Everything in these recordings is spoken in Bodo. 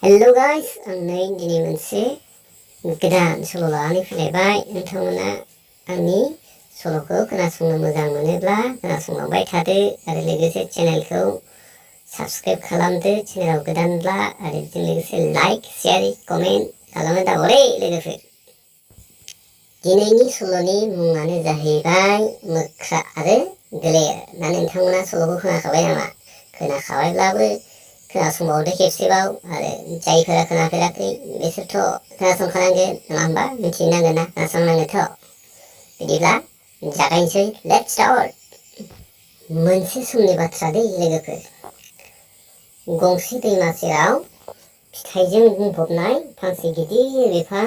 हेल' गाइस, आं दिनै मोनसे गोदान सल' लानानै फैलायबाय। नोंथांमोना आंनि सल'खौ खोनासंनो मोजां मोनोब्ला खोनासंलांबाय थादो आरो लोगोसे चेनेलखौ साबस्क्राइब खालामदो चेनेलाव गोदानब्ला आरो बेजों लोगोसे लाइक, शेयार, कमेन्ट खालामनो दाबावलै लोगोफोर। दिनैनि सल'नि मुङानो जाहैबाय मोख्रा आरो गोलेर। ना नोंथांमोना सल'खौ खोनाखाबाय नामा? खोनाखाबायब्लाबो खोनासंबावदो खेबसेबाव आरो जायफोरा खोनाफेराखै बिसोरथ' खोनासंखानांगोन नङा होमबा? मिथिनांगोन ना खोनासंनांगोनथ'। बिदिब्ला जागायनोसै। Let's start. मोनसे समनि बाथ्रा दै लोगोफोर। गंसे दैमा सेराव फिथाइजों बुंफबनाय फांसे गिदिर बिफां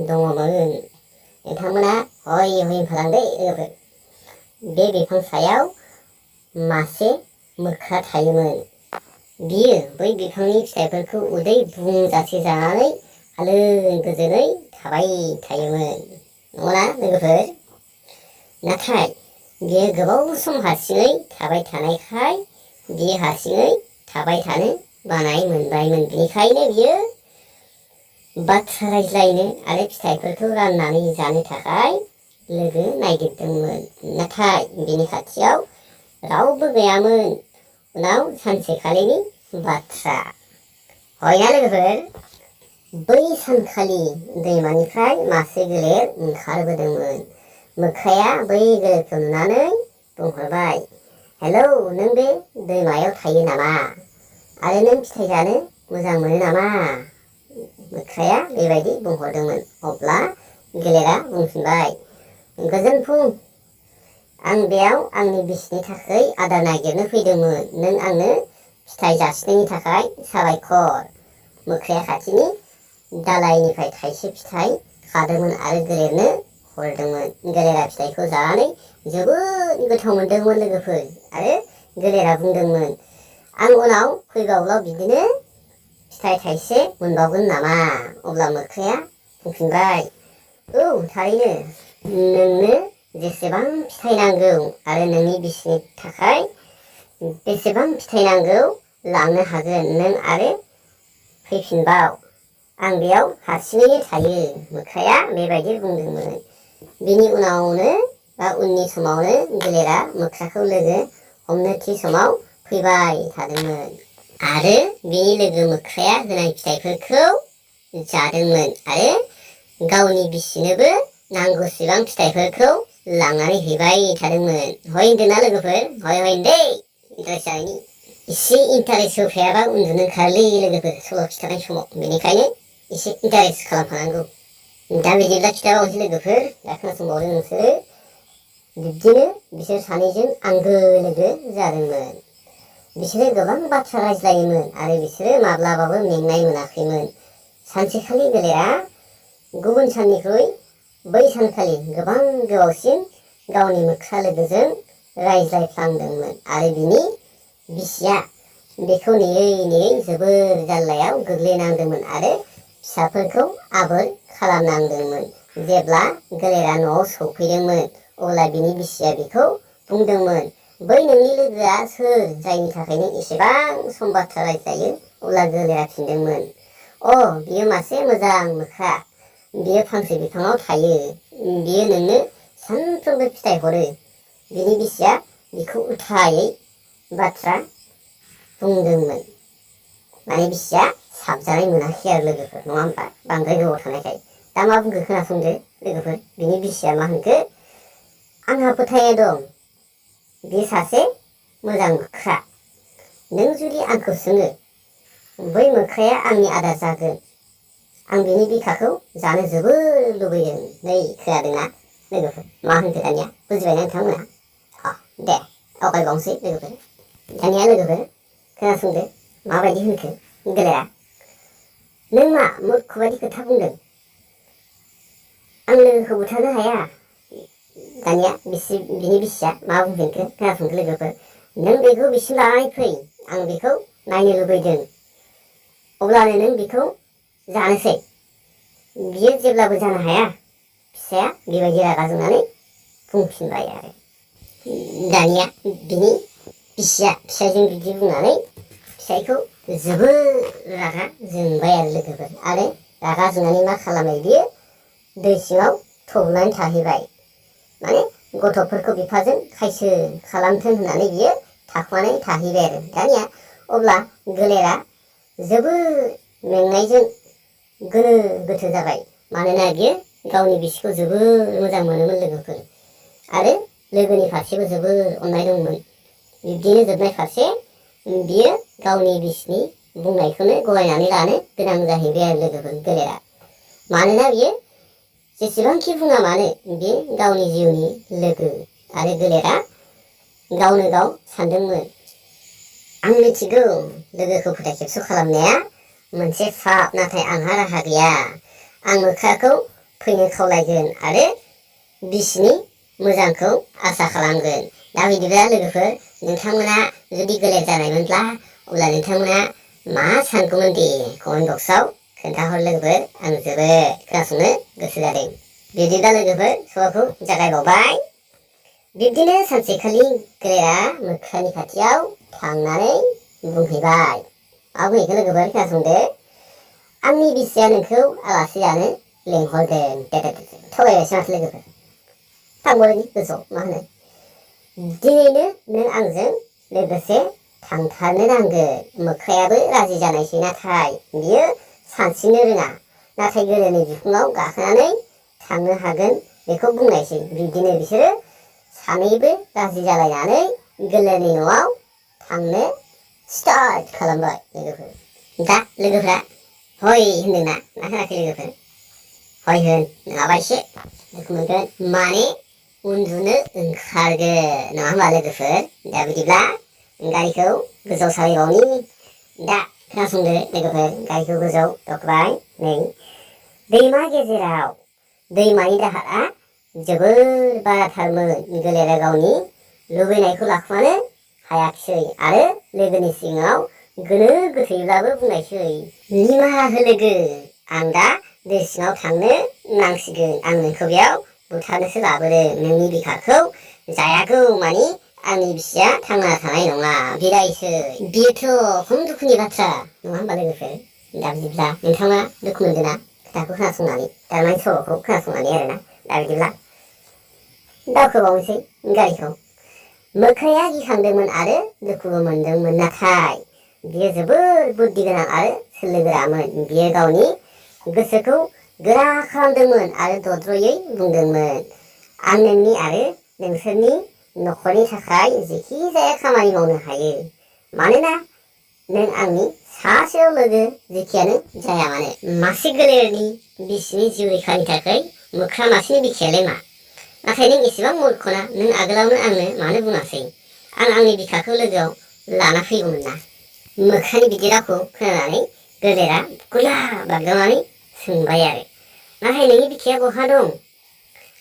दङमोन। नोंथांमोना हय हय होनफालांदो लोगोफोर। बे बिफां सायाव मासे मोख्रा थायोमोन। बियो बै बिफांनि फिथाइफोरखौ उदै बुंजासे जानानै आलो गोजोनै थाबाय थायोमोन। नंगौना लोगोफोर? नाथाय बियो गोबाव सम हारसिङै थाबाय थानायखाय बियो हारसिङै थाबाय थानो बानाय मोनबायमोन। बेनिखायनो बियो बाथ्रा रायज्लायनो आरो फिथाइफोरखौ राननानै जानो थाखाय लोगो नागिरदोंमोन। नाथाय बिनि खाथियाव रावबो गैयामोन। उनाव सानसेखालिनि बाथ्रा। हयना लोगोफोर? बै सानखालि दैमानिफ्राय मासे गोलेर ओंखारबोदोंमोन। मोख्राया बै गोलेरखौ नुनानै बुंहरबाय, हेलौ, नों बे दैमायाव थायो नामा? आरो नों फिथाइ जानो मोजां मोनो नामा? मोख्राया बेबायदि बुंहरदोंमोन। अब्ला गोलेरा बुंफिनबाय, गोजोन फुं, आं बेयाव आंनि बिसिनि थाखाय आदार नागिरनो फैदोंमोन। नों आंनो फिथाइ जासिनायनि थाखाय साबायखर। मोख्राया खाथिनि दालाइनिफ्राय थाइसे फिथाइ खादोंमोन आरो गोलेरनो हरदोंमोन। गोलेरा फिथाइखौ जानानै जोबोद गोथाव मोनदोंमोन लोगोफोर। आरो गोलेरा बुंदोंमोन, आं उनाव फैबावब्ला बिदिनो फिथाइ थाइसे मोनबावगोन नामा? अब्ला मोख्राया बुंफिनबाय, औ थारैनो, नोंनो जेसेबां फिथाइ नांगौ आरो नोंनि बिसिनि थाखाय बेसेबां फिथाइ नांगौ लांनो हागोन नों आरो फैफिनबाव। आं बेयाव हारसिङैनो थायो। मोख्राया बेबायदि बुंदोंमोन। बिनि उननि समावनो गोलेरा मोख्राखौ लोगो हमनो थि समाव फैबाय थादोंमोन। आरो बिनि लोगो मोख्राया होनाय फिथाइफोरखौ जादोंमोन आरो गावनि बिसिनोबो नांगौसेबां फिथाइफोरखौ लांनानै हैबाय थादोंमोन। हय होनदोंना लोगोफोर? हय हय होनदै। इन्टारेस्ट जानायनि। एसे इन्टारेस्ट होफायाबा उन्दुनो ओंखारोलै लोगोफोर सल' खिथानाय समाव। बेनिखायनो एसे इन्टारेस्ट खालामफानांगौ। दा बिदिब्ला खिथाबावनोसै लोगोफोर। दा खोनासंबावदो नोंसोरो। बिब्दिनो बिसोर सानैजों आंगो लोगो जादोंमोन। बिसोरो गोबां बाथ्रा रायज्लायोमोन आरो बिसोरो माब्लाबाबो मेंनाय मोनाखैमोन। सानसेखालि गोलेरा गुबुन साननिख्रुइ बै सानखालि गोबां गोबावसिन गावनि मोख्रा लोगोजों रायज्लायफ्लांदोंमोन आरो बिनि बिसिया बेखौ नेयै नेयै जोबोर जाल्लायाव गोग्लैनांदोंमोन आरो फिसाफोरखौ आबोर खालामनांदोंमोन। जेब्ला गोलेरा न'आव सौफैदोंमोन अब्ला बिनि बिसिया बिखौ बुंदोंमोन, बै नोंनि लोगोआ सोर जायनि थाखाय नों एसेबां सम बाथ्रा रायज्लायो? अब्ला गोलेरा फिनदोंमोन, अ बियो मासे मोजां मोख्रा। बियो फांसे बिफाङाव थायो। बियो नोंनो सानफ्रोमबो फिथाइ हरो। बिनि बिसिया बिखौ उल्थायै बाथ्रा बुंदोंमोन। माने बिसिया साबजानाय मोनाखै आरो लोगोफोर, नङा होमबा? बांद्राय गोबाव थानायखाय। दा मा बुंखो खोनासंदो लोगोफोर। बिनि बिसिया मा होनखो, आंहा फोथायनाय दं बे सासे मोजां मोख्रा। नों जुदि आंखौ सोङो बै मोख्राया आंनि आदार जागोन। आं बिनि बिखाखौ जानो जोबोर लुबैदों। नै खोनादोंना लोगोफोर? मा होनखो दानिया? बुजिबायना नोंथांमोना? दे आवगायबावनोसै लोगोफोर। दानिया लोगोफोर खोनासंदो माबायदि होनखो गोलेरा। नों मा मूर्ख बायदि खोथा बुंदों? आं लोगोखौ बुथारनो हाया। दानिया बिनि बिसिया मा बुंफिनखो खोनासंदो लोगोफोर। नों बेखौ बिसिम लानानै फै। आं बेखौ नायनो लुबैदों। अब्लानो नों बेखौ जानोसै। बियो जेब्लाबो जानो हाया। फिसाया बेबायदि रागा जोंनानै बुंफिनबाय आरो। दानिया बिनि बिसिया फिसाजों बिदि बुंनानै फिसाइखौ जोबोर रागा जोंबाय आरो लोगोफोर। आरो रागा जोंनानै मा खालामबाय बियो दै सिङाव थब्लनानै थाहैबाय। माने गथ'फोरखौ बिफाजों खायसो खालामथों होननानै बियो थाखुमानानै थाहैबाय आरो। दानिया अब्ला गोलेरा जोबोर मेंनायजों गोनो गोथो जाबाय। मानोना बियो गावनि बिसिखौ जोबोर मोजां मोनोमोन लोगोफोर। आरो लोगोनि फारसेबो जोबोर अननाय दंमोन। बिब्दिनो जोबनाय फारसे बियो गावनि बिसिनि बुंनायखौनो गनायनानै लानो गोनां जाहैबाय आरो लोगोफोर गोलेरा। मानोना बियो जेसेबांखि बुङा मानो बे गावनि जिउनि लोगो। आरो गोलेरा गावनो गाव सानदोंमोन, आं मिथिगौ लोगोखौ फोथाय खेबस' खालामनाया मोनसे फाब, नाथाय आंहा राहा गैया। आं मोख्राखौ फैनो खावलायगोन आरो बिसिनि मोजांखौ आसा खालामगोन। दा बिदिब्ला लोगोफोर नोंथांमोना जुदि गोलेर जानायमोनब्ला अब्ला नोंथांमोना मा सानगौमोन दे कमेन्ट बक्सआव खोन्थाहर लोगोफोर। आं जोबोद खोनासंनो गोसो जादों। बिदिब्ला लोगोफोर सल'खौ जागायबावबाय। बिब्दिनो सानसेखालि गोलेरा मोख्रानि खाथियाव थांनानै बुंहैबाय। मा बुंहैखो लोगोफोर खोनासंदो। आंनि बिसिया नोंखौ आलासि जानो लेंहरदों। थगायबायसो माथो लोगोफोर। थांबायनि गोसोआव मा होनो, दिनैनो नों आंजों लोगोसे थांथारनो नांगोन। मोख्रायाबो राजि जानायसै, नाथाय बियो सानस्रिनो रोङा। नाथाय गोलेरनि बिखुङाव गाखोनानै थांनो हागोन बेखौ बुंनायसै। बिब्दिनो बिसोरो सानैबो राजि जालायनानै गोलेरनि न'आव थांनो स्टार्ट खालामबाय लोगोफोर। दा लोगोफ्रा हय होनदोंना ना होनाखै लोगोफोर? हय होन, नङाबा एसे दुखु मोनगोन। माने उन्दुनो ओंखारगोन, नङा होमबा लोगोफोर? दा बिदिब्ला गारिखौ गोजौआव सालायबावनि। दा खोनासंदो लोगोफोर, गारिखौ गोजौआव दावखोबाय। नै दैमा गेजेराव दैमानि दाहारा जोबोर बाराथारमोन। गोलेरा गावनि लुबैनायखौ लाखुमानो हायाखिसै आरो लोगोनि सिगाङाव गोनो गोथोयैब्लाबो बुंनायसै, निमाहा हो लोगो, आं दा दै सिङाव थांनो नांसिगोन। आं नोंखौ बेयाव बुथारनोसो लाबोदों। नोंनि बिखाखौ जायागौ मानि आंनि बिसिया थांना थानाय नङा। बिदायसै। बेथ' खम दुखुनि बाथ्रा नङा होमबा लोगोफोर? दा बिदिब्ला नोंथाङा दुखु मोनदोंना खोथाखौ खोनासंनानै, थारमानि सल'खौ खोनासंनानै आरोना। दा बिदिब्ला दावखोबावनोसै गारिखौ। मोख्राया गिखांदोंमोन आरो दुखुबो मोनदोंमोन, नाथाय बियो जोबोर बुद्धि गोनां आरो सोलो गोरामोन। बियो गावनि गोसोखौ गोरा खालामदोंमोन आरो दद्र'यै बुंदोंमोन, आं नोंनि आरो नोंसोरनि न'खरनि थाखाय जेखि जाया खामानि मावनो हायो। मानोना नों आंनि सासेल' लोगो जेखियानो जाया मानो। मासे गोलेरनि बिसिनि जिउ रैखानि थाखाय मोख्रा मासेनि बिखायालाय मा? नाथाय नों एसेबां मूर्खना, नों आगोलावनो आंनो मानो बुङासै? आं आंनि बिखाखौ लोगोआव लाना फैगौमोन ना। मोख्रानि बिदि रावखौ खोनानानै गोलेरा गुलाब बाग्दावनानै सोंबाय आरो, नाथाय नोंनि बिखाया बहा दं?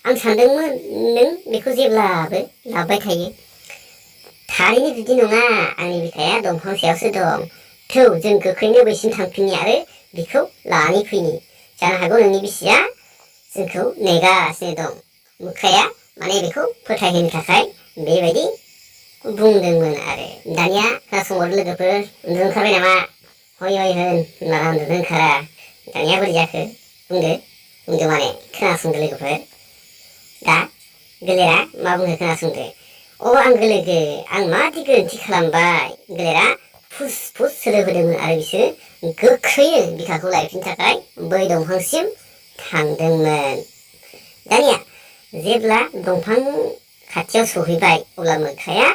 आं सानदोंमोन नों बेखौ जेब्लाबो लाबोबाय थायो। थारैनो बिदि नङा, आंनि बिखाया दंफां सायावसो दं। थौ जों गोख्रैनो बैसिम थांफिननि आरो बिखौ लानानै फैनि। जानो हागौ नोंनि बिसिया जोंखौ नेगासिनो दं। मोख्राया माने बेखौ फोथायहोनो थाखाय बेबायदि बुंदोंमोन आरो। दानिया खोनासंहर लोगोफोर, उन्दुनो ओंखारबाय नामा? हय हय होन, होनबाना उन्दुनो ओंखारा। दानिया बोरै जाखो बुंदो। बुंदो माने खोनासंदो लोगोफोर। दा गोलेरा मा बुङो खोनासंदो। अ आंगो लोगो, आं मादि गोरोन्थि खालामबाय? गोलेरा फुस फुस सोदोब होदोंमोन आरो बिसोरो गोख्रैनो बिखाखौ लायफिननो थाखाय बै दंफांसिम थांदोंमोन। दानिया जेब्ला दंफां खाथियाव सहैबाय अब्ला मोख्राया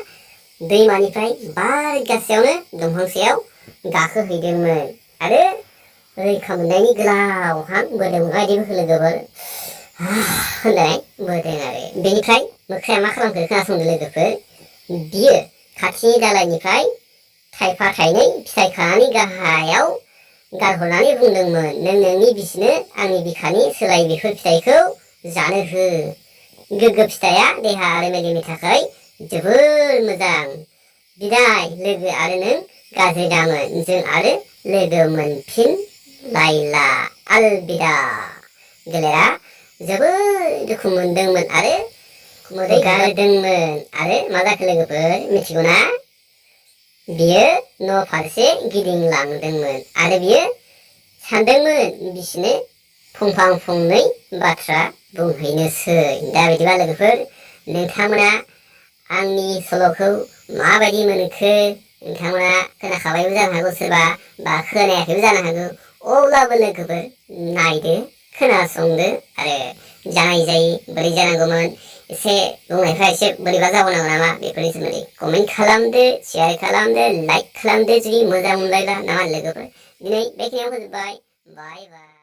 दैमानिफ्राय बारगासेयावनो दंफां सायाव गाखोहैदोंमोन आरो रैखा मोननायनि गोलाव हां बोदोंमोन। बायदिबो लोगोफोर होननाय बोदों आरो। बेनिफ्राय मोख्राया मा खालामखो खोनासंदो लोगोफोर। बियो खाथिनि दालायनिफ्राय थाइफा थाइनै फिथाइ खानानै गाहायाव गारहरनानै बुंदोंमोन, नों नोंनि बिसिनो आंनि बिखानि सोलाय बेफोर फिथाइखौ जानो हो। गोग्गो फिथाइया देहा आरो मेलेमनि थाखाय जोबोर मोजां। बिदाय लोगो, आरो नों गाज्रि दामोन। जों आरो लोगो मोनफिनलायला। आलबिदा। गोलेरा जोबोर दुखु मोनदोंमोन आरो मोदै गारदोंमोन। आरो मा जाखो लोगोफोर मिथिगौ ना? बियो न' फारसे गिदिंलांदोंमोन आरो बियो सानदोंमोन बिसिनो फंफां फंनै बाथ्रा बुंहैनोसै। दा बिदिबा लोगोफोर, नोंथांमोना आंनि सल'खौ माबायदि मोनखो? नोंथांमोना खोनाखाबायबो जानो हागौ, सोरबा बा खोनायाखैबो जानो हागौ। अब्लाबो लोगोफोर नायदो, खोनासंदो आरो जानाय जायै बोरै जानांगौमोन, एसे बुंनायफ्रा एसे बोरैबा जाबावनांगौ नामा, बेफोरनि सोमोन्दै कमेन्ट खालामदो, शेयार खालामदो, लाइक खालामदो जुदि मोजां मोनबायबा, नामा लोगोफोर? दिनै बेखिनियाव फोजोबबाय। बाय बाय।